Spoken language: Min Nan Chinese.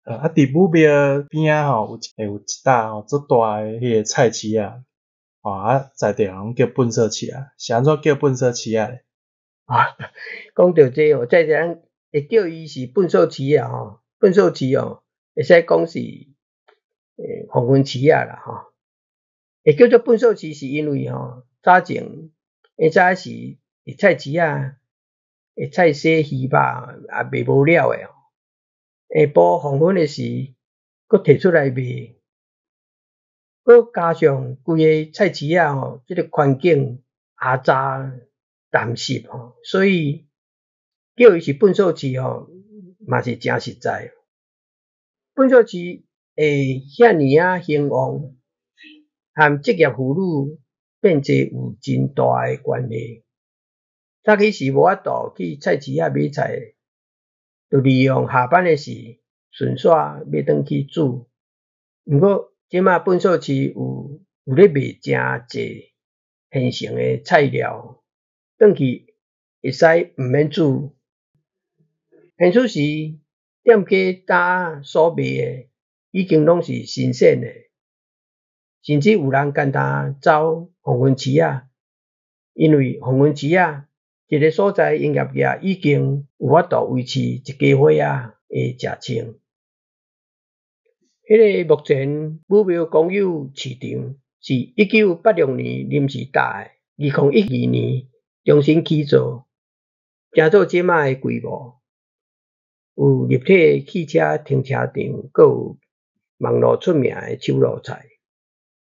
啊，佇武廟邊仔吼，有一搭吼足大的彼个菜市仔，吼啊，在地人攏叫糞埽市仔，是按怎叫糞埽市仔咧？啊，講著這哦，在地人會叫伊是糞埽市仔吼，糞埽市哦，會使講是黃昏市仔啦吼。會叫做糞埽市是因為吼，早前以早時佇菜市仔的菜洗魚肉也賣無了的，下晡黃昏的時，閣提出來賣，閣加上規个菜市仔吼，這個環境骯髒澹濕吼，所以叫伊是糞埽市吼，嘛是誠實在。糞埽市會遐爾仔興旺，和職業婦女變濟有真大的關係。早起時無法度去菜市仔買菜，就利用下班的時順紲買轉去煮。毋過這馬糞埽市有咧賣誠濟現成的菜料，轉去會使毋免煮。現此時店家擔所賣的已經攏是新鮮的，甚至有人干焦走黃昏市仔，因為黃昏市仔一个所在營業額已經有法度維持一家伙仔的食穿。彼个目前武廟公有市場是1986年臨時搭的，2012年重新起造，成做這馬的規模。有立體汽車停車場，閣有網路出名的手路菜。